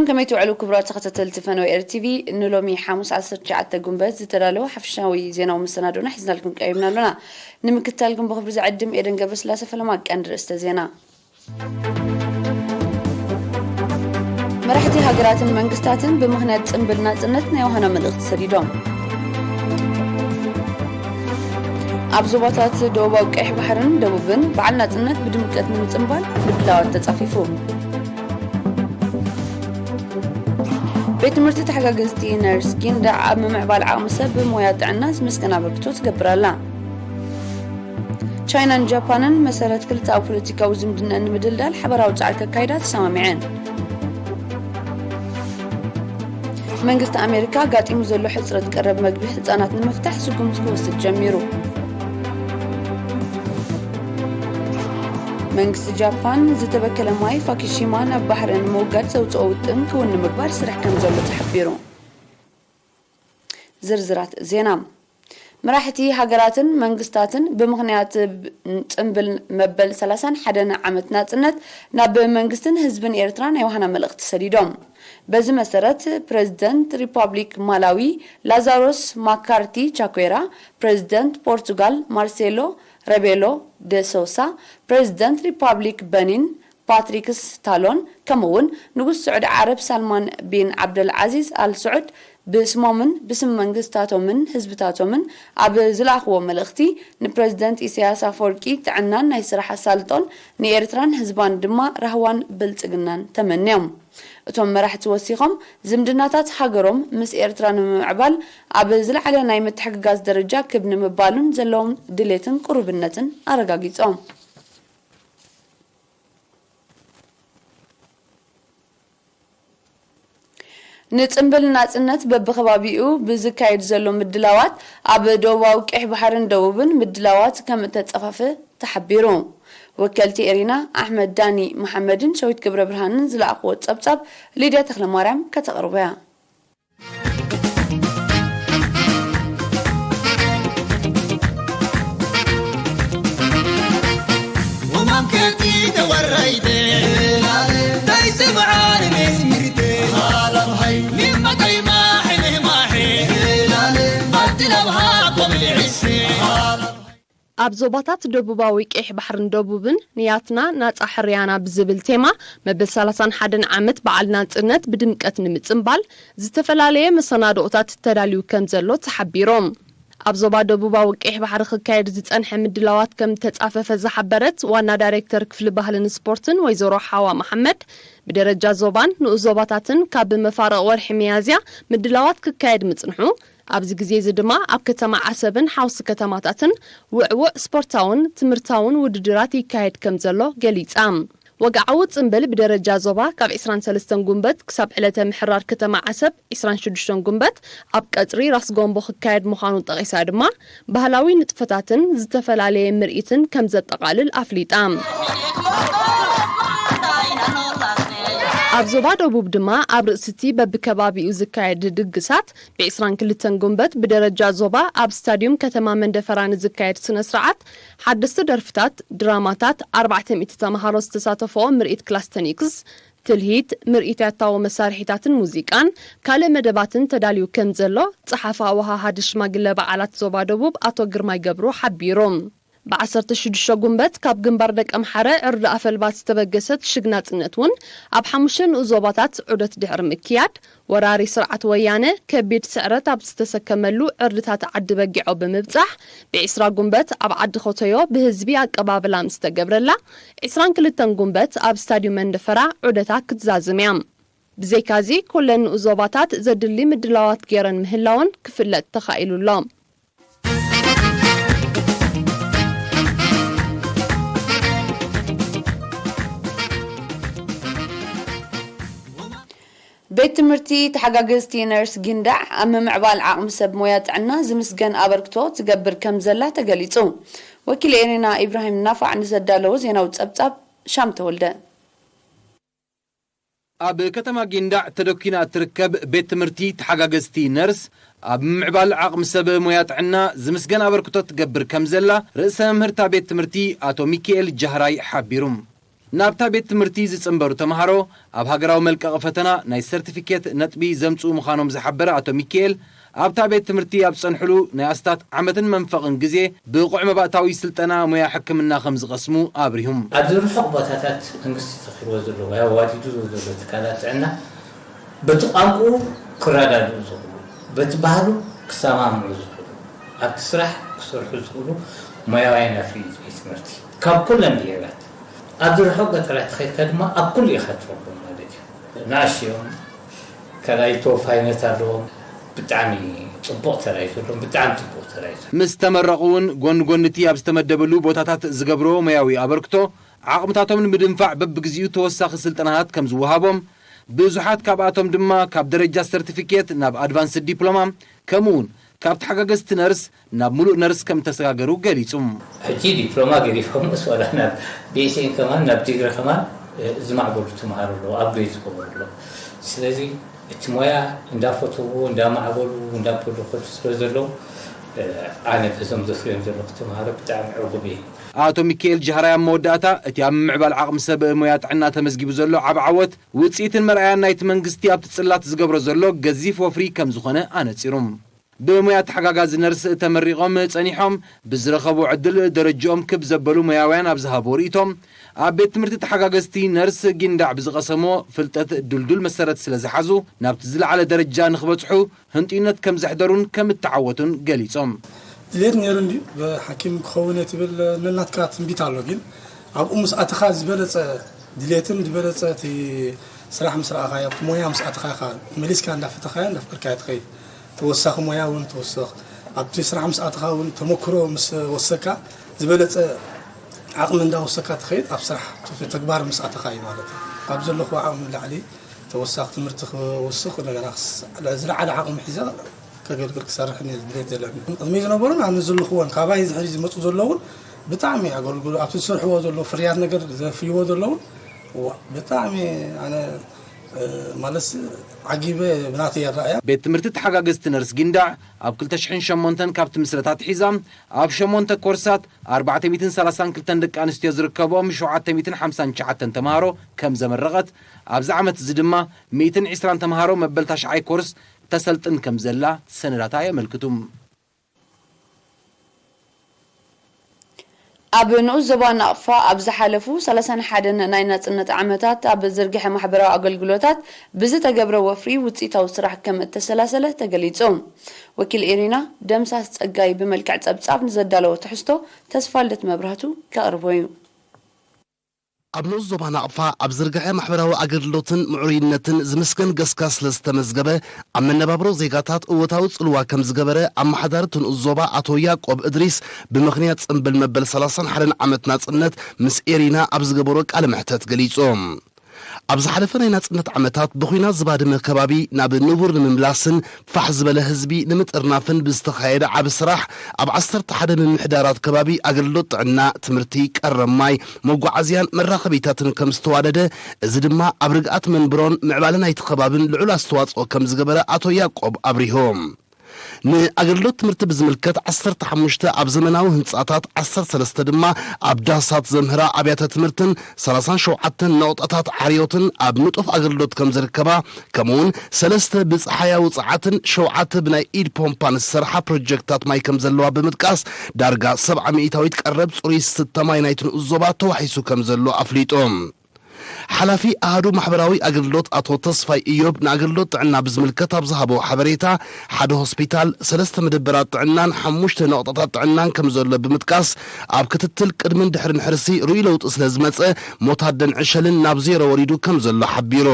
ከመይ ትውዕሉ ክቡራት ተኸታተልቲ ፈነወ ኤር ቲቪ? ንሎሚ ሓሙስ ዓሰርተ ትሽዓተ ጉንበት ዝተዳለወ ሓፈሻዊ ዜናዊ መሰናዶና ሒዝናልኩም ቀሪብና ኣሎና። ንምክትታልኩም ብኽብሪ ዝዕድም ኤደን ገብረስላሴ። ፈለማ ቀንዲ ርእስተ ዜና። መራሕቲ ሃገራትን መንግስታትን ብምኽንያት ጽምብል ናጽነት ናይ ዮሃና መልእኽቲ ሰዲዶም። ኣብ ዞባታት ደቡባዊ ቀይሕ ባሕርን ደቡብን በዓል ናጽነት ብድምቀት ንምጽንባል ምድላዋት ተጻፊፉ። ቤት ትምህርቲ ተሓጋገዝቲ ነርስ ጊንዳዕ ኣብ ምምዕባል ዓቕሚ ሰብ ብሞያ ጥዕና ዝምስገን ኣበርክቶ ትገብር ኣላ። ቻይናን ጃፓንን መሰረት ክልተኣዊ ፖለቲካዊ ዝምድና ንምድልዳል ሓበራዊ ጻዕሪ ከካይዳ ተሰማሚዐን። መንግስቲ ኣሜሪካ ኣጋጢሙ ዘሎ ሕጽረት ቀረብ መግቢ ህጻናት ንምፍታሕ ስጉምቲ ክወስድ ጀሚሩ። መንግስቲ ጃፓን ዝተበከለ ማይ ፋኪሺማ ናብ ባሕሪ ንምውጋድ ዘውፅኦ ውጥን ክውን ንምግባር ስራሕ ከም ዘሎ ተሓቢሩ። ዝርዝራት ዜና። መራሕቲ ሃገራትን መንግስታትን ብምኽንያት ጽምብል መበል ሰላሳን ሓደን ዓመት ናጽነት ናብ መንግስትን ህዝብን ኤርትራ ናይ ዋህና መልእኽቲ ሰዲዶም። በዚ መሰረት ፕሬዝደንት ሪፓብሊክ ማላዊ ላዛሮስ ማካርቲ ቻኩዌራ፣ ፕሬዝደንት ፖርቱጋል ማርሴሎ ሬቤሎ ደ ሶሳ፣ ፕሬዝደንት ሪፓብሊክ በኒን ፓትሪክስ ታሎን፣ ከምኡውን ንጉስ ስዑዲ ዓረብ ሳልማን ቢን ዓብደል ዓዚዝ ኣል ስዑድ ብስሞምን ብስም መንግስታቶምን ህዝብታቶምን ኣብ ዝለኣኽዎ መልእኽቲ፣ ንፕሬዝደንት ኢሳያስ ኣፈወርቂ ጥዕናን ናይ ስራሕ ኣሳልጦን ንኤርትራን ህዝባን ድማ ራህዋን ብልጽግናን ተመንዮም። እቶም መራሕቲ ወሲኾም፣ ዝምድናታት ሃገሮም ምስ ኤርትራ ንምምዕባል ኣብ ዝለዓለ ናይ ምትሕግጋዝ ደረጃ ክብ ንምባሉን ዘለዎም ድሌትን ቅሩብነትን ኣረጋጊጾም። ንጽምብል ናጽነት በብኸባቢኡ ብዝካየድ ዘሎ ምድላዋት፣ ኣብ ደቡባዊ ቀይሕ ባሕርን ደቡብን ምድላዋት ከም እተጻፈፈ ተሓቢሩ። ወከልቲ ኤሪና ኣሕመድ ዳኒ መሓመድን ሸዊት ገብረ ብርሃንን ዝለኣኽዎ ጸብጻብ ሊድያ ተኽለማርያም ከተቕርቦ እያ። ኣብ ዞባታት ደቡባዊ ቀይሕ ባሕርን ደቡብን ንያትና ናጻ ሕርያና ብዝብል ቴማ መበል ሰላሳን ሓደን ዓመት በዓል ናጽነት ብድምቀት ንምጽንባል ዝተፈላለየ መሰናድኦታት ተዳልዩ ከም ዘሎ ተሓቢሩ። ኣብ ዞባ ደቡባዊ ቀይሕ ባሕሪ ክካየድ ዝጸንሐ ምድላዋት ከም ተጻፈፈ ዝሓበረት ዋና ዳይሬክተር ክፍሊ ባህልን ስፖርትን ወይዘሮ ሓዋ መሓመድ፣ ብደረጃ ዞባን ንኡስ ዞባታትን ካብ መፋርቕ ወርሒ ሚያዝያ ምድላዋት ክካየድ ምጽንሑ፣ ኣብዚ ግዜ እዚ ድማ ኣብ ከተማ ዓሰብን ሓውሲ ከተማታትን ውዕውዕ ስፖርታውን ትምህርታውን ውድድራት ይካየድ ከም ዘሎ ገሊጻ። ወግዓዊ ጽምብል ብደረጃ ዞባ ካብ ዕስራን ሰለስተን ጉንበት ክሳብ ዕለተ ምሕራር ከተማ ዓሰብ ዕስራን ሽዱሽተን ጉንበት ኣብ ቀጽሪ ራስ ጎምቦ ክካየድ ምዃኑ ጠቒሳ ድማ፣ ባህላዊ ንጥፈታትን ዝተፈላለየ ምርኢትን ከም ዘጠቓልል ኣፍሊጣ። ኣብ ዞባ ደቡብ ድማ ኣብ ርእሲ እቲ በብከባቢኡ ዝካየድ ድግሳት፣ ብዕስራን ክልተን ጉንበት ብደረጃ ዞባ ኣብ ስታድዩም ከተማ መንደፈራ ንዝካየድ ስነ ስርዓት፣ ሓደስቲ ደርፍታት፣ ድራማታት፣ ኣርባዕተ ሚእቲ ተምሃሮ ዝተሳተፍኦ ምርኢት ክላስተኒክስ፣ ትልሂት፣ ምርኢት ያታዊ መሳርሒታትን ሙዚቃን ካልእ መደባትን ተዳልዩ ከም ዘሎ ጸሓፊ ኣወሃሃዲ ሽማግለ በዓላት ዞባ ደቡብ ኣቶ ግርማይ ገብሩ ሓቢሩ። ብ ዓሰርተ ሽዱሽተ ጉንበት ካብ ግንባር ደቀምሓረ ዕርዲ ኣፈልባት ዝተበገሰት ሽግ ናጽነት እውን ኣብ ሓሙሽተ ንኡስ ዞባታት ዑደት ድሕሪ ምክያድ፣ ወራሪ ስርዓት ወያነ ከቢድ ስዕረት ኣብ ዝተሰከመሉ ዕርድታት ዓዲ በጊዖ ብምብጻሕ፣ ብዒስራ ጉንበት ኣብ ዓዲ ኾተዮ ብህዝቢ ኣቀባብላ ምስ ተገብረላ፣ ዕስራን ክልተን ጉንበት ኣብ ስታድዩም መንደፈራ ዑደታ ክትዛዝም እያ። ብዘይካዚ፣ ኩለን ንኡስ ዞባታት ዘድሊ ምድላዋት ገይረን ምህላወን ክፍለጥ ተኻኢሉ ኣሎ። ቤት ትምህርቲ ተሓጋገዝቲ ነርስ ጊንዳዕ ኣብ ምምዕባል ዓቕሚ ሰብ ሞያ ጥዕና ዝምስገን ኣበርክቶ ትገብር ከም ዘላ ተገሊጹ። ወኪል ኤሬና ኢብራሂም ናፋዕ ንዘዳለዎ ዜናዊ ጸብጻብ ሻም ተወልደ። ኣብ ከተማ ጊንዳዕ ተደኪና እትርከብ ቤት ትምህርቲ ተሓጋገዝቲ ነርስ ኣብ ምምዕባል ዓቕሚ ሰብ ሞያ ጥዕና ዝምስገን ኣበርክቶ ትገብር ከም ዘላ ርእሰ መምህርታ ቤት ትምህርቲ ኣቶ ሚካኤል ጃህራይ ሓቢሩ። ናብታ ቤት ትምህርቲ ዝጽንበሩ ተምሃሮ ኣብ ሃገራዊ መልቀቒ ፈተና ናይ ሰርቲፊኬት ነጥቢ ዘምጽኡ ምዃኖም ዝሓበረ ኣቶ ሚካኤል፣ ኣብታ ቤት ትምህርቲ ኣብ ዝጸንሕሉ ናይ ኣስታት ዓመትን መንፈቕን ግዜ ብቑዕ መባእታዊ ስልጠና ሞያ ሕክምና ከም ዝቐስሙ ኣብሪሁም። ኣብዚ ርሑቕ ቦታታት መንግስቲ ተኺልዎ ዘሎ ወይ ኣዋዲዱ ዘሎ ትካላት ጥዕና በቲ ቋንቋኡ ክረዳድኡ ዝኽእሉ፣ በቲ ባህሉ ክሰማምዑ ዝኽእሉ፣ ኣብቲ ስራሕ ክሰርሑ ዝኽእሉ ሞያውያን ኣፍርዩ ቤት ትምህርቲ ካብ ኩለን ብሄራት ኣብዚ ርሑቕ ገጠራት ተኸድካ ድማ ኣብ ኩሉ ኢኻ ትረኽቦም ማለት እዩ። ንኣሽዮም ካልኣይ ተወፋይነት ኣለዎም። ብጣዕሚ ጽቡቕ ተራእዩ ዘለዎም፣ ብጣዕሚ ጽቡቕ ተራእዩ ዘሎ። ምስ ተመረቑ እውን ጎኒ ጎኒ እቲ ኣብ ዝተመደበሉ ቦታታት ዝገብርዎ ሞያዊ ኣበርክቶ ዓቕምታቶም ንምድንፋዕ በብግዚኡ ተወሳኺ ስልጠናታት ከም ዝወሃቦም፣ ብዙሓት ካብኣቶም ድማ ካብ ደረጃ ሰርቲፊኬት ናብ ኣድቫንስድ ዲፕሎማ ከምኡ እውን ካብ ተሓጋገዝቲ ነርስ ናብ ሙሉእ ነርስ ከም እተሰጋገሩ ገሊጹ። ሕጂ ዲፕሎማ ገዲፎምስ ዋላ ናብ ቢኤስኤን ከማን ናብ ዲግሪ ከማን ዝማዕበሉ ተምሃሮ ኣለዉ፣ ኣብ ገይ ዝገበሩ ኣለዉ። ስለዚ እቲ ሞያ እንዳፈተዎ እንዳማዕበሉ እንዳበሉ ከዱ ስለ ዘለዉ ኣነ በዞም ዘፍርዮም ዘለኹ ተምሃሮ ብጣዕሚ ዕጉብ እየ። ኣቶ ሚካኤል ጃህራይ ኣብ መወዳእታ እቲ ኣብ ምምዕባል ዓቕሚ ሰብ ሞያ ጥዕና ተመዝጊቡ ዘሎ ዓብ ዓወት ውፅኢትን መርኣያን ናይቲ መንግስቲ ኣብቲ ፅላት ዝገብሮ ዘሎ ገዚፍ ወፍሪ ከም ዝኾነ ኣነፂሩ። ብሞያ ተሓጋጋዚ ነርስ ተመሪቖም ጸኒሖም ብዝረኸቡ ዕድል ደረጅኦም ክብ ዘበሉ ሞያውያን ኣብ ዝሃብዎ ርእይቶ፣ ኣብ ቤት ትምህርቲ ተሓጋገዝቲ ነርስ ጊንዳዕ ብዝቐሰምዎ ፍልጠት ድልዱል መሰረት ስለ ዝሓዙ ናብቲ ዝለዓለ ደረጃ ንኽበጽሑ ህንጥዩነት ከም ዘሕደሩን ከም እተዓወቱን ገሊጾም። ድሌት ነይሩ እንድዩ፣ ብሓኪም ክኸውን እየ ትብል ነናትካ ትንቢት ኣሎ፣ ግን ኣብኡ ምስ ኣተኻ ዝበለጸ ድሌትን ዝበለጸ እቲ ስራሕ ምስ ረኣኻ፣ ኣብቲ ሞያ ምስ ኣተኻ ኢኻ መሊስካ እንዳፈተኻዮ እንዳፍቀርካዮ ትኸይድ። ተወሳኺ ሞያ እውን ትወስኽ። ኣብቲ ስራሕ ምስ ኣተኻ እውን ተመክሮ ምስ ወሰካ ዝበለጸ ዓቕሚ እንዳወሰካ ትኸይድ። ኣብ ስራሕ ተግባር ምስ ኣተኻ እዩ ማለት እዩ። ካብ ዘለኹዎ ዓቕሚ ንላዕሊ ተወሳኺ ትምህርቲ ክወስኽ፣ እንደገና ክስ-፣ ዝለዓለ ዓቕሚ ሒዘ ከገልግል ክሰርሕ እየ ድሌት ዘለኒ። ቅድሚ ዝነበሩ ንኣብነት ዘለኹዎን ካባይ ዝሕሪ ዝመፁ ዘለውን ብጣዕሚ ኣገልግሎ ኣብቲ ዝሰርሕዎ ዘለዉ ፍርያት ነገር ዘፍርይዎ ዘለውን ዋ፣ ብጣዕሚ ኣነ፣ እ፣ ማለትስ ዓጊበ ብናተይ ኣረኣእያ። ቤት ትምህርቲ ተሓጋገዝቲ ነርስ ጊንዳዕ ኣብ ክልተ ሽሕን ሸሞንተን ካብ ትምስረት ኣትሒዛ ኣብ ሸሞንተ ኮርሳት ኣርባዕተ ሚእትን ሰላሳን ክልተን ደቂ ኣንስትዮ ዝርከብኦም ሸውዓተ ሚእትን ሓምሳን ትሽዓተን ተምሃሮ ከም ዘመረቐት፣ ኣብዚ ዓመት እዚ ድማ ሚእትን ዕስራን ተምሃሮ መበል ታሽዓይ ኮርስ ተሰልጥን ከም ዘላ ሰነዳታ የመልክቱ። ኣብ ንኡስ ዞባ ናቕፋ ኣብ ዝሓለፉ ሰላሳን ሓደን ናይ ናጽነት ዓመታት ኣብ ዝርግሐ ማሕበራዊ ኣገልግሎታት ብዝተገብረ ወፍሪ ውጽኢታዊ ስራሕ ከም እተሰላሰለ ተገሊጹ። ወኪል ኤሪና ደምሳስ ጸጋይ ብመልክዕ ጸብጻብ ንዘዳለዎ ትሕዝቶ ተስፋልደት መብራህቱ ከቕርቦ እዩ። ኣብ ንኡስ ዞባ ናቕፋ ኣብ ዝርግሐ ማሕበራዊ ኣገልግሎትን ምዕሩይነትን ዝምስገን ገስጋስ ስለ ዝተመዝገበ፣ ኣብ መነባብሮ ዜጋታት እወታዊ ጽልዋ ከም ዝገበረ ኣመሓዳሪ እቲ ንኡስ ዞባ ኣቶ ያቆብ እድሪስ ብምኽንያት ጽምብል መበል ሰላሳን ሓደን ዓመት ናጽነት ምስ ኤሪና ኣብ ዝገበሮ ቃለ መሕተት ገሊጹ። ኣብ ዝሓለፈ ናይ ናጽነት ዓመታት ብኹናት ዝባደመ ከባቢ ናብ ንቡር ንምምላስን ፋሕ ዝበለ ህዝቢ ንምጥርናፍን ብዝተኻየደ ዓቢ ስራሕ፣ ኣብ ዓሰርተ ሓደ ምምሕዳራት ከባቢ ኣገልግሎት ጥዕና፣ ትምህርቲ፣ ቀረብ ማይ፣ መጓዓዝያን መራኸቢታትን ከም ዝተዋደደ፣ እዚ ድማ ኣብ ርግኣት መንብሮን ምዕባለ ናይቲ ከባብን ልዑል ኣስተዋጽኦ ከም ዝገበረ ኣቶ ያቆብ ኣብሪሆም። ንኣገልግሎት ትምህርቲ ብዝምልከት ዓሰርተ ሓሙሽተ ኣብ ዘመናዊ ህንጻታት፣ ዓሰርተ ሰለስተ ድማ ኣብ ዳሳት ዘምህራ ኣብያተ ትምህርትን ሰላሳን ሸውዓተን ነቑጣታት ዓርዮትን ኣብ ንጡፍ ኣገልግሎት ከም ዝርከባ፣ ከምኡውን ሰለስተ ብጸሓያዊ ጸዓትን ሸውዓተ ብናይ ኢድ ፖምፓን ዝሰርሓ ፕሮጀክትታት ማይ ከም ዘለዋ ብምጥቃስ፣ ዳርጋ ሰብዓ ሚእታዊት ቀረብ ጽሩይ ዝስተ ማይ ናይቲ ንኡስ ዞባ ተዋሒሱ ከም ዘሎ ኣፍሊጡ። ሓላፊ ኣሃዱ ማሕበራዊ ኣገልግሎት ኣቶ ተስፋይ እዮብ ንኣገልግሎት ጥዕና ብዝምልከት ኣብ ዝሃቦ ሓበሬታ፣ ሓደ ሆስፒታል፣ ሰለስተ መደበራት ጥዕናን ሓሙሽተ ነቑጣታት ጥዕናን ከም ዘሎ ብምጥቃስ፣ ኣብ ክትትል ቅድምን ድሕርን ሕርሲ ርኡይ ለውጢ ስለ ዝመጸ፣ ሞት ኣደን ዕሸልን ናብ ዜሮ ወሪዱ ከም ዘሎ ሓቢሩ።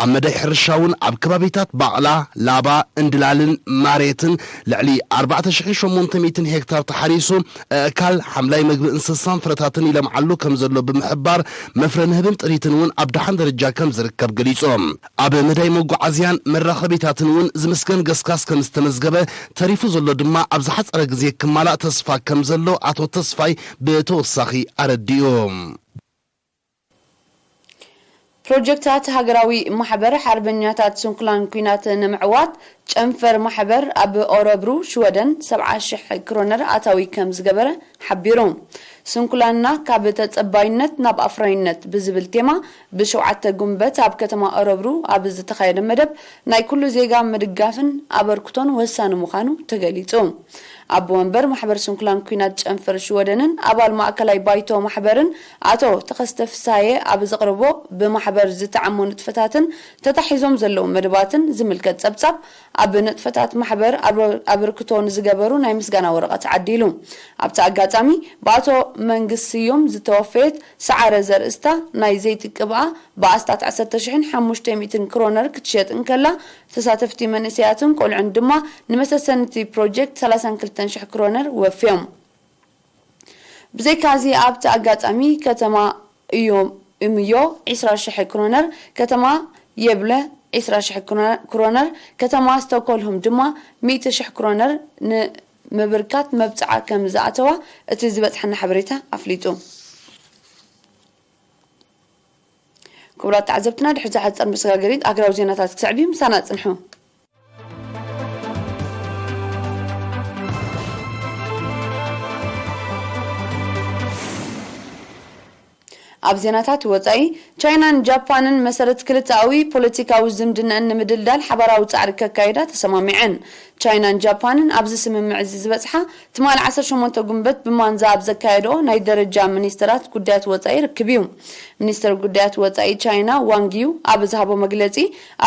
ኣብ መዳይ ሕርሻ እውን ኣብ ከባቢታት ባቕላ፣ ላባ፣ እንድላልን ማሬትን ልዕሊ ኣርባዕተ ሽሕን ሸሞንተ ሚእትን ሄክታር ተሓሪሱ፣ ኣእካል፣ ሓምላይ መግቢ እንስሳን ፍረታትን ይለምዓሉ ከም ዘሎ ብምሕባር፣ መፍረ ንህብን ጥሪትን እውን ኣብ ደሓን ደረጃ ከም ዝርከብ ገሊጾም። ኣብ መዳይ መጓዓዝያን መራኸቢታትን እውን ዝምስገን ገስጋስ ከም ዝተመዝገበ፣ ተሪፉ ዘሎ ድማ ኣብ ዝሓጸረ ግዜ ክማላእ ተስፋ ከም ዘሎ ኣቶ ተስፋይ ብተወሳኺ ኣረዲኡ። ፕሮጀክታት ሃገራዊ ማሕበር ሓርበኛታት ስንኩላን ኲናት ንምዕዋት ጨንፈር ማሕበር ኣብ ኦረብሩ ሽወደን ሰብዓ ሽሕ ክሮነር ኣታዊ ከም ዝገበረ ሓቢሩ። ስንኩላንና ካብ ተጸባይነት ናብ ኣፍራይነት ብዝብል ቴማ ብሸውዓተ ጉንበት ኣብ ከተማ እረብሩ ኣብ ዝተኻየደ መደብ ናይ ኩሉ ዜጋ ምድጋፍን ኣበርክቶን ወሳኒ ምዃኑ ተገሊጹ። ኣቦ ወንበር ማሕበር ስንኩላን ኲናት ጨንፈር ሽወደንን ኣባል ማእከላይ ባይቶ ማሕበርን ኣቶ ተኸስተ ፍሳየ ኣብ ዘቕረቦ ብማሕበር ዝተዓሞ ንጥፈታትን ተታሒዞም ዘለዉ መደባትን ዝምልከት ጸብጻብ ኣብ ንጥፈታት ማሕበር ኣበርክቶ ንዝገበሩ ናይ ምስጋና ወረቐት ዓዲሉ። ኣብቲ ኣጋጣሚ ብኣቶ መንግስት ስዩም ዝተወፈየት ሰዓረ ዘርእስታ ናይ ዘይቲ ቅብኣ ብኣስታት ዓሰርተ ሽሕን ሓሙሽተ ሚእትን ክሮነር ክትሸጥ እንከላ፣ ተሳተፍቲ መንእሰያትን ቆልዑን ድማ ንመሰሰንቲ ፕሮጀክት ሰላሳን ክልተን ሽሕ ክሮነር ወፍዮም። ብዘይካዚ ኣብቲ ኣጋጣሚ ከተማ እዮ እምዮ ዕስራ ሽሕ ክሮነር፣ ከተማ የብለ ዕስራ ሽሕ ክሮነር፣ ከተማ ስቶኮልሆም ድማ ሚእቲ ሽሕ ክሮነር ንምብርካት መብጽዓ ከም ዝኣተዋ እቲ ዝበጽሐና ሓበሬታ ኣፍሊጡ። ክቡራት ተዓዘብትና፣ ድሕሪ ዝሓጸር መሰጋገሪት ኣገራዊ ዜናታት ክስዕብ እዩ። ምሳና ጽንሑ። ኣብ ዜናታት ወጻኢ፣ ቻይናን ጃፓንን መሰረት ክልተኣዊ ፖለቲካዊ ዝምድናን ንምድልዳል ሓባራዊ ጻዕሪ ከካይዳ ተሰማሚዐን። ቻይናን ጃፓንን ኣብዚ ስምምዕ እዚ ዝበጽሓ ትማሊ ዓሰርተ ሸሞንተ ጉንበት ብማንዛ ኣብ ዘካየድኦ ናይ ደረጃ ሚኒስተራት ጉዳያት ወጻኢ ርክብ እዩ። ሚኒስተር ጉዳያት ወጻኢ ቻይና ዋንግ ዩ ኣብ ዝሃቦ መግለጺ፣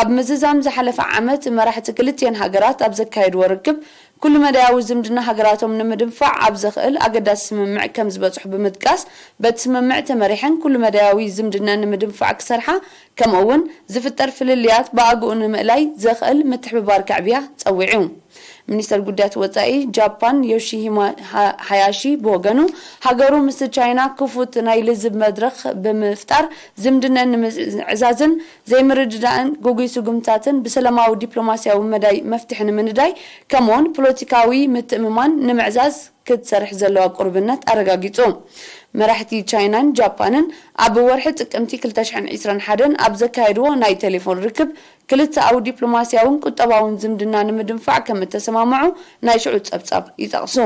ኣብ ምዝዛም ዝሓለፈ ዓመት መራሕቲ ክልቲኤን ሃገራት ኣብ ዘካየድዎ ርክብ፣ ኩሉ መዳያዊ ዝምድና ሃገራቶም ንምድንፋዕ ኣብ ዘኽእል ኣገዳሲ ስምምዕ ከም ዝበጽሑ ብምጥቃስ፣ በቲ ስምምዕ ተመሪሐን ኩሉ መዳያዊ ዝምድና ንምድንፋዕ ክሰርሓ፣ ከምኡ እውን ዝፍጠር ፍልልያት ብኣግኡ ንምእላይ ዘኽእል ምትሕብባር ከዕብያ ጸዊዑ። ሚኒስተር ጉዳያት ወጻኢ ጃፓን ዮሺሂማ ሃ-፣ ሃያሺ ብወገኑ፣ ሃገሩ ምስ ቻይና ክፉት ናይ ልዝብ መድረኽ ብምፍጣር ዝምድና ንምዕዛዝን ዘይምርድዳእን ግጉይ ስጉምታትን ብሰላማዊ ዲፕሎማስያዊ መዳይ መፍትሒ ንምንዳይ ከምኡውን ፖለቲካዊ ምትእምማን ንምዕዛዝ ክትሰርሕ ዘለዋ ቁርብነት ኣረጋጊጹ። መራሕቲ ቻይናን ጃፓንን ኣብ ወርሒ ጥቅምቲ ክልተ ሽሕን ዕስራን ሓደን ኣብ ዘካየድዎ ናይ ቴሌፎን ርክብ ክልተኣዊ ዲፕሎማስያውን ቁጠባውን ዝምድና ንምድንፋዕ ከም እተሰማምዑ ናይ ሽዑ ጸብጻብ ይጠቕሱ።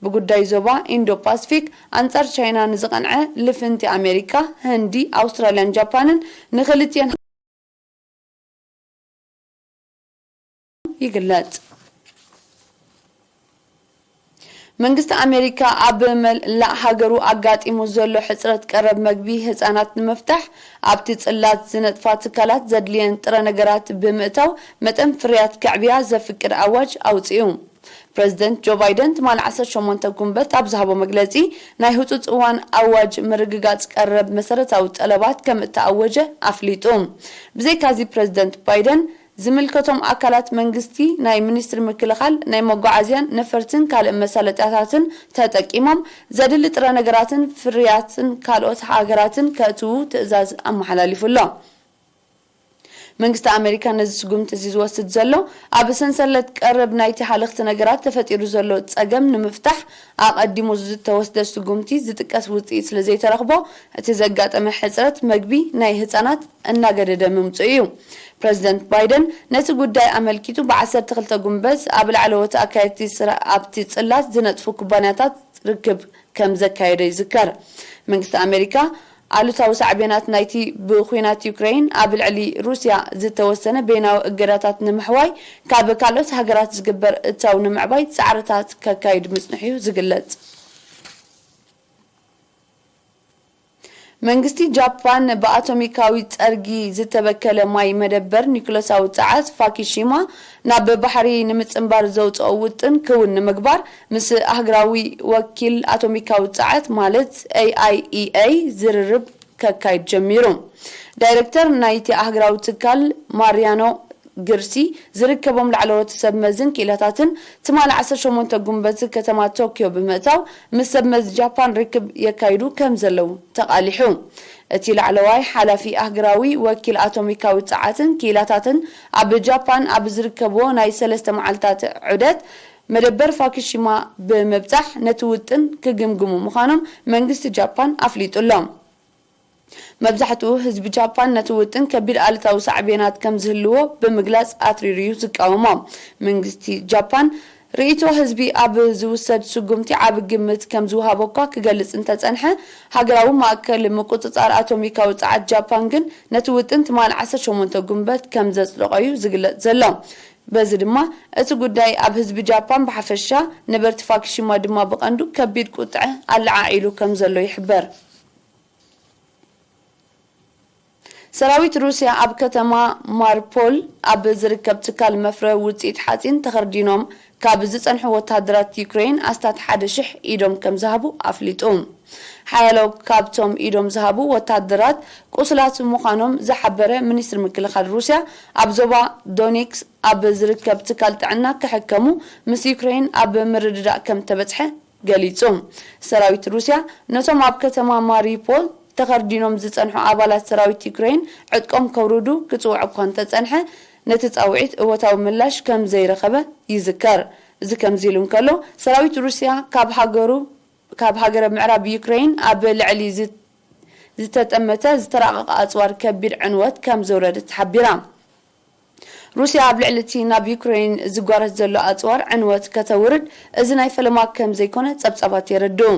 ብጉዳይ ዞባ ኢንዶ ፓስፊክ ኣንጻር ቻይና ንዝቐንዐ ልፍንቲ ኣሜሪካ፣ ህንዲ፣ ኣውስትራልያን ጃፓንን ንክልቲኤን ይግለጽ። መንግስቲ ኣሜሪካ ኣብ መላእ ሃገሩ ኣጋጢሙ ዘሎ ሕጽረት ቀረብ መግቢ ህጻናት ንምፍታሕ ኣብቲ ጽላት ዝነጥፋ ትካላት ዘድልየን ጥረ ነገራት ብምእታው መጠን ፍርያት ከዕብያ ዘፍቅድ ኣዋጅ ኣውጺኡ። ፕረዚደንት ጆ ባይደን ትማሊ ዓሰርተ ሸሞንተ ጉንበት ኣብ ዝሃቦ መግለጺ፣ ናይ ህጹጽ እዋን ኣዋጅ ምርግጋጽ ቀረብ መሰረታዊ ጠለባት ከም እተኣወጀ ኣፍሊጡ። ብዘይካዚ ፕረዚደንት ባይደን ዝምልከቶም ኣካላት መንግስቲ፣ ናይ ሚኒስትሪ ምክልኻል፣ ናይ መጓዓዝያን ነፈርትን ካልእ መሳለጥያታትን ተጠቂሞም ዘድሊ ጥረ ነገራትን ፍርያትን ካልኦት ሃገራትን ከእትዉ ትእዛዝ ኣመሓላሊፉ ኣሎ። መንግስቲ ኣሜሪካ ነዚ ስጉምቲ እዚ ዝወስድ ዘሎ፣ ኣብ ሰንሰለት ቀረብ ናይቲ ሃለኽቲ ነገራት ተፈጢሩ ዘሎ ጸገም ንምፍታሕ ኣቐዲሙ ዝተወስደ ስጉምቲ ዝጥቀስ ውጽኢት ስለ ዘይተረኽቦ፣ እቲ ዘጋጠመ ሕጽረት መግቢ ናይ ህጻናት እናገደደ ምምጽኡ እዩ። ፕረዚደንት ባይደን ነቲ ጉዳይ ኣመልኪቱ ብዓሰርተ ክልተ ጉንበት ኣብ ላዕለዎት ኣካየድቲ ስራ ኣብቲ ጽላት ዝነጥፉ ኩባንያታት ርክብ ከም ዘካየደ ይዝከር። መንግስቲ ኣሜሪካ ኣሉታዊ ሳዕቤናት ናይቲ ብኲናት ዩክሬን ኣብ ልዕሊ ሩስያ ዝተወሰነ በይናዊ እገዳታት ንምሕዋይ ካብ ካልኦት ሃገራት ዝግበር እታው ንምዕባይ ጻዕርታት ከካይድ ምጽንሑ እዩ ዝግለጽ። መንግስቲ ጃፓን ብኣቶሚካዊ ጸርጊ ዝተበከለ ማይ መደበር ኒኩለሳዊ ጸዓት ፋኪሺማ ናብ ባሕሪ ንምጽንባር ዘውጽኦ ውጥን ክውን ንምግባር ምስ ኣህግራዊ ወኪል ኣቶሚካዊ ጸዓት ማለት ኤ ኣይ ኢ ኤ ዝርርብ ከካይድ ጀሚሩ። ዳይሬክተር ናይቲ ኣህግራዊ ትካል ማርያኖ ግርሲ ዝርከቦም ላዕለዎት ሰብ መዝን ክኢላታትን ትማሊ ዓሰርተ ሸሞንተ ጉንበት ከተማ ቶክዮ ብምእታው ምስ ሰብ መዚ ጃፓን ርክብ የካይዱ ከም ዘለዉ ተቓሊሑ። እቲ ላዕለዋይ ሓላፊ ኣህግራዊ ወኪል ኣቶሚካዊ ጸዓትን ክኢላታትን ኣብ ጃፓን ኣብ ዝርከብዎ ናይ ሰለስተ መዓልታት ዑደት መደበር ፋኩሺማ ብምብጻሕ ነቲ ውጥን ክግምግሙ ምዃኖም መንግስቲ ጃፓን ኣፍሊጡ ኣሎ። መብዛሕትኡ ህዝቢ ጃፓን ነቲ ውጥን ከቢድ ኣሉታዊ ሳዕቤናት ከም ዝህልዎ ብምግላጽ ኣትሪሩ እዩ ዝቃወሞ። መንግስቲ ጃፓን ርእይቶ ህዝቢ ኣብ ዝውሰድ ስጉምቲ ዓቢ ግምት ከም ዝወሃቦ እኳ ክገልጽ እንተጸንሐ፣ ሃገራዊ ማእከል ምቁጽጻር ኣቶሚካዊ ጸዓት ጃፓን ግን ነቲ ውጥን ትማል ዓሰርተ ሸሞንተ ጉንበት ከም ዘጽደቖ እዩ ዝግለጽ ዘሎ። በዚ ድማ እቲ ጉዳይ ኣብ ህዝቢ ጃፓን ብሓፈሻ፣ ነበርቲ ፋኩሺማ ድማ ብቐንዱ ከቢድ ቁጥዐ ኣለዓዒሉ ከም ዘሎ ይሕበር። ሰራዊት ሩስያ ኣብ ከተማ ማርፖል ኣብ ዝርከብ ትካል መፍረ ውፅኢት ሓፂን ተኸርዲኖም ካብ ዝፀንሑ ወታደራት ዩክሬን ኣስታት ሓደ ሽሕ ኢዶም ከም ዝሃቡ ኣፍሊጡ። ሓያሎ ካብቶም ኢዶም ዝሃቡ ወታደራት ቁስላት ምዃኖም ዝሓበረ ሚኒስትሪ ምክልኻል ሩስያ፣ ኣብ ዞባ ዶኔክስ ኣብ ዝርከብ ትካል ጥዕና ክሕከሙ ምስ ዩክሬን ኣብ ምርድዳእ ከም ተበፅሐ ገሊጹ። ሰራዊት ሩስያ ነቶም ኣብ ከተማ ማሪፖል ተኸርዲኖም ዝጸንሑ ኣባላት ሰራዊት ዩክሬን ዕጥቆም ከውርዱ ክጽውዕ እኳ እንተጸንሐ፣ ነቲ ጻውዒት እወታዊ ምላሽ ከም ዘይረኸበ ይዝከር። እዚ ከምዚ ኢሉ እንከሎ፣ ሰራዊት ሩስያ ካብ ሃገሩ ካብ ሃገረ ምዕራብ ዩክሬን ኣብ ልዕሊ ዝ- ዝተጠመተ ዝተራቐቐ ኣጽዋር ከቢድ ዕንወት ከም ዘውረደት ሓቢራ። ሩስያ ኣብ ልዕሊ እቲ ናብ ዩክሬን ዝጓረስ ዘሎ ኣጽዋር ዕንወት ከተውርድ እዚ ናይ ፈለማ ከም ዘይኮነ ጸብጻባት የረድኡ።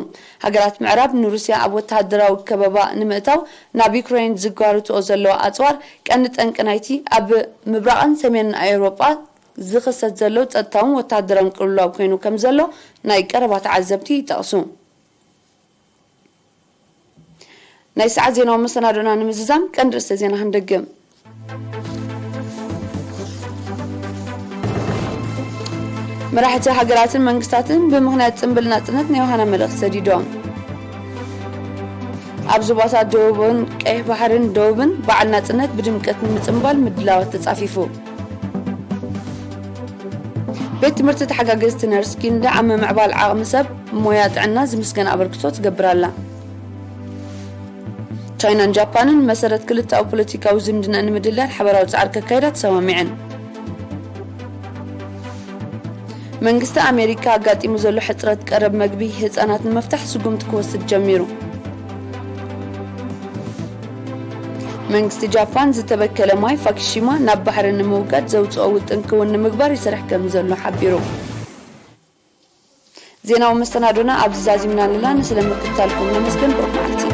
ሃገራት ምዕራብ ንሩስያ ኣብ ወተሃደራዊ ከበባ ንምእታው ናብ ዩክሬን ዝጓርትኦ ዘለዋ ኣጽዋር ቀንዲ ጠንቂ ናይቲ ኣብ ምብራቕን ሰሜንን ኣውሮጳ ዝኽሰት ዘሎ ጸጥታውን ወተሃደራውን ቅልውላው ኮይኑ ከም ዘሎ ናይ ቀረባ ተዓዘብቲ ይጠቕሱ። ናይ ሰዓት ዜናዊ መሰናዶና ንምዝዛም ቀንዲ ርእሰ ዜና ክንደግም። መራሕቲ ሃገራትን መንግስታትን ብምኽንያት ጽምብል ናጽነት ናይ ዮሃና መልእኽቲ ሰዲዶም። ኣብ ዞባታት ደቡብን ቀይሕ ባሕርን ደቡብን በዓል ናጽነት ብድምቀት ንምጽንባል ምድላዋት ተጻፊፉ። ቤት ትምህርቲ ተሓጋገዝቲ ነርስ ኪንዳ ኣብ ምምዕባል ዓቕሚ ሰብ ሞያ ጥዕና ዝምስገን ኣበርክቶ ትገብር ኣላ። ቻይናን ጃፓንን መሰረት ክልተኣዊ ፖለቲካዊ ዝምድና ንምድልዳል ሓበራዊ ጻዕሪ ከካይዳ ተሰማሚዐን። መንግስቲ ኣሜሪካ ኣጋጢሙ ዘሎ ሕጽረት ቀረብ መግቢ ህጻናት ንምፍታሕ ስጉምቲ ክወስድ ጀሚሩ። መንግስቲ ጃፓን ዝተበከለ ማይ ፋኩሺማ ናብ ባሕሪ ንምውጋድ ዘውፅኦ ውጥን ክውን ንምግባር ይሰርሕ ከም ዘሎ ሓቢሩ። ዜናዊ መሰናዶና ኣብዚ ዛዚምና ኣለና። ንስለ ምክትታልኩም ነመስግን። ብሩኽ መዓልቲ።